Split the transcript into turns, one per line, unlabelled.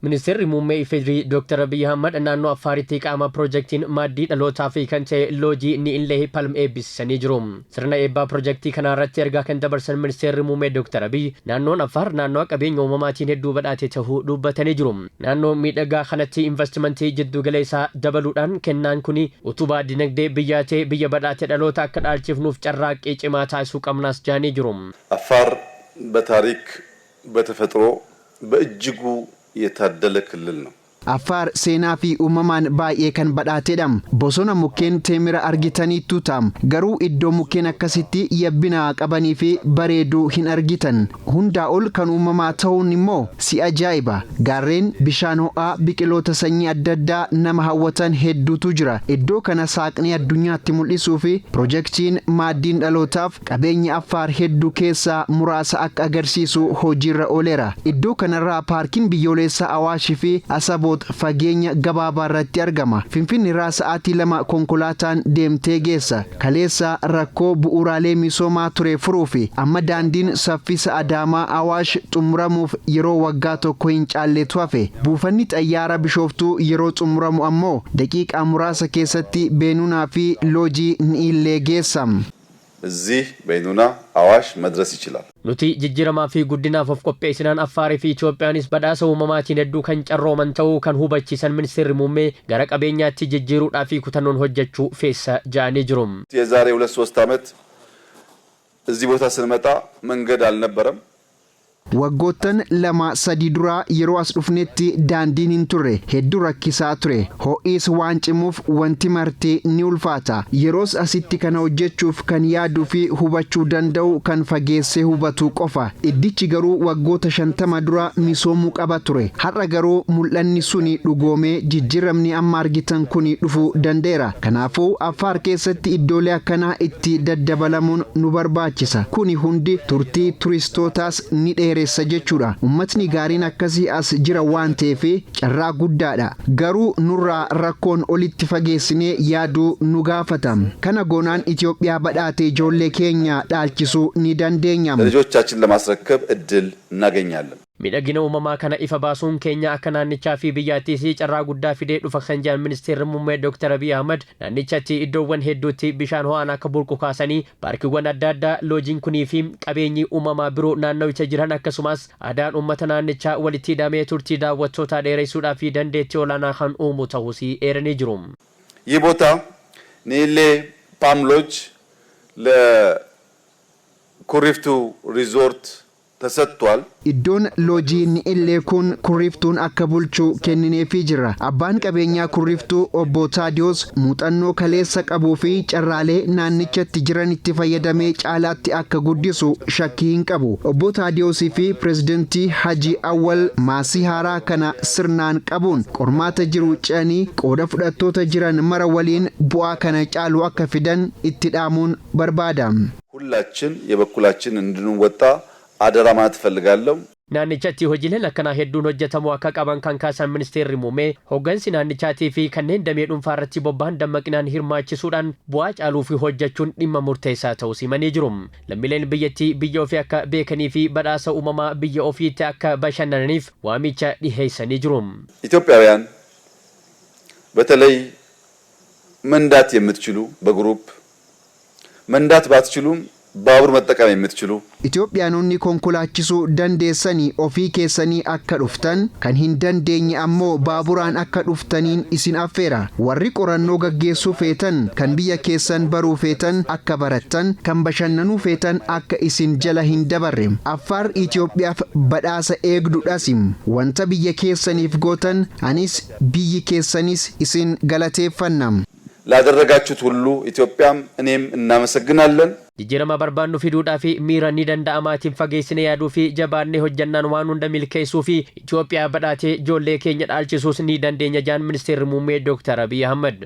Ministeerri Muummee IFDR Dr. Abiy Ahmad naannoo Affaaritti qaama piroojeektiin Maaddii Dhalootaa fi kan ta'e Loojii Ni'inlee Palm eebbisanii jiru. Sirna eebbaa piroojeektii kanaa irratti ergaa kan dabarsan Ministeerri Muummee Dr. Abiy, naannoon Affaar naannoo qabeenya uumamaatiin hedduu badhaate ta'uu dubbatanii jiru. Naannoo miidhagaa kanatti investimentii jiddu galeessaa dabaluudhaan kennaan kuni utubaa dinagdee biyyaa ta'e biyya badhaate dhaloota akka dhaalchifnuuf carraaqqii cimaa taasisuu qabnaas jedhanii jiru.
አፋር በታሪክ፣ በተፈጥሮ በእጅጉ የታደለ ክልል ነው።
Affaar seenaa fi uumamaan baay'ee kan badhaatedha. Bosona mukkeen teemira argitaniittu ta'a. Garuu iddoo mukkeen akkasitti yabbina qabanii fi bareeduu hin argitan. Hundaa ol kan uumamaa ta'uun immoo si ajaa'iba. Gaarreen, bishaan ho'aa, biqiloota sanyii adda addaa nama hawwatan hedduutu jira. Iddoo kana saaqnee addunyaatti mul'isuu fi pirojektiin Maaddiin Dhalootaaf qabeenya Affaar hedduu keessaa muraasa akka agarsiisu hojiirra ooleera. Iddoo kanarraa paarkiin biyyoolessaa Awaashii fi Asaboot fageenya gabaabaa irratti argama. Finfinneerraa sa'aatii 2 konkolaataan deemtee geessa. Kaleessa rakkoo bu'uuraalee misoomaa ture furuu fi amma daandiin saffisa Adaamaa Awaash xumuramuuf yeroo waggaa tokko hin caalletu hafe. Buufanni xayyaara Bishooftuu yeroo xumuramu ammoo daqiiqaa muraasa keessatti Beenunaa fi Loojii Ni'illee geessa.
እዚህ በይኑና አዋሽ መድረስ ይችላል።
Nuti jijjiiramaa fi guddinaaf of qopheessinaan Affaarii fi Itoophiyaanis badhaasa uumamaatiin hedduu kan carrooman ta'uu kan hubachiisan ministeerri muummee, gara qabeenyaatti jijjiiruudhaa fi kutannoon hojjechuu feessa ja'anii jiru.
የዛሬ 2-3 ዓመት እዚህ ቦታ ስንመጣ መንገድ አልነበረም።
Waggoottan 2-3 duraa yeroo as dhufnetti daandiin hin turre, hedduu rakkisaa ture. Ho'iis waan cimuuf wanti marti ni ulfaata. Yeroos asitti kana hojjechuuf kan yaaduu fi hubachuu danda'u kan fageessee hubatu qofa. Iddichi garuu waggoota 50 dura misoomuu qaba ture. Har'a garuu mul'anni suni dhugoomee jijjiiramni amma argitan kuni dhufuu danda'eera. Kanaafuu Affaar keessatti iddoolee akkanaa itti daddabalamuun nu barbaachisa. Kuni hundi turtii turistootaas ni dheeressa jechuudha. Ummatni gaariin akkasii as jira waan ta'eef carraa guddaadha. Garuu nurraa rakkoon olitti fageessinee yaaduu nu gaafata. Kana goonaan Itoophiyaa badhaate ijoollee keenya dhaalchisuu ni dandeenya.
ለልጆቻችን ለማስረከብ እድል እናገኛለን።
Miidhagina uumamaa kana ifa baasuun keenya akka naannichaa fi biyyaattis carraa guddaa fidee dhufa kan jedhan ministeerri muummee Dr. Abiy Ahmad, naannichatti iddoowwan hedduutti bishaan ho'aan akka burqu kaasanii, paarkiiwwan adda addaa, loojiin kunii fi qabeenyi uumamaa biroo naannawicha jiran, akkasumas aadaan uummata naannichaa walitti hidhamee turtii daawwattootaa dheeressuudhaa fi dandeettii olaanaa kan uumu ta'uus eeranii jiru.
ይህ ቦታ ኒሌ ፓም ሎጅ ለኩሪፍቱ ሪዞርት ተሰጥቷል።
Iddoon loojii Ni'illee kun Kurriftuun akka bulchu kennineefii jira. Abbaan qabeenyaa Kurriftuu obbo Taadiyoos muuxannoo kaleessa qabuu fi carraalee naannichatti jiranitti fayyadamee caalaatti akka guddisu shakkii hin qabu. Obbo Taadiyoosii fi pirezidantii Haji Awwal maasii haaraa kana sirnaan qabuun qormaata jiru ce'anii qooda fudhattoota jiran mara waliin bu'aa kana caalu akka fidan itti dhaamuun barbaada.
ሁላችን የበኩላችን እንድንወጣ አደራ ማለት እፈልጋለሁ።
Naannichatti hojiileen akkanaa hedduun hojjetamuu akka qaban kan kaasan ministeerri muummee, hooggansi naannichaatii fi kanneen damee dhuunfaa irratti bobba'an dammaqinaan hirmaachisuudhaan bu'aa caaluu fi hojjechuun dhimma murteessaa ta'uu simanii jiru. Lammiileen biyyattii biyya ofii akka beekanii fi badhaasa uumamaa biyya ofiitti akka bashannananiif waamicha dhiheessanii jiru.
ኢትዮጵያውያን በተለይ መንዳት የምትችሉ በግሩፕ፣ መንዳት ባትችሉም ባቡር መጠቀም የምትችሉ
Itoophiyaanonni konkolaachisuu dandeessanii ofii keessanii akka dhuftan, kan hin dandeenye ammoo baaburaan akka dhuftaniin isin affeera. Warri qorannoo gaggeessuu feetan, kan biyya keessan baruu feetan akka barattan, kan bashannanuu feetan akka isin jala hin dabarre. Affaar Itoophiyaaf badhaasa eegdudhas. Wanta biyya keessaniif gootan anis biyyi keessanis isin galateeffanna.
ላደረጋችሁት ሁሉ ኢትዮጵያም እኔም እናመሰግናለን።
Jijjiirama barbaannu fiduudhaa fi miira ni danda'amaatiin fageessine yaaduu fi jabaannee hojjannaan waan hunda milkeessuu fi Itoophiyaa badhaatee ijoollee keenya dhaalchisuus ni dandeenya jaan ministeerri muummee Dr. Abiy Ahmad.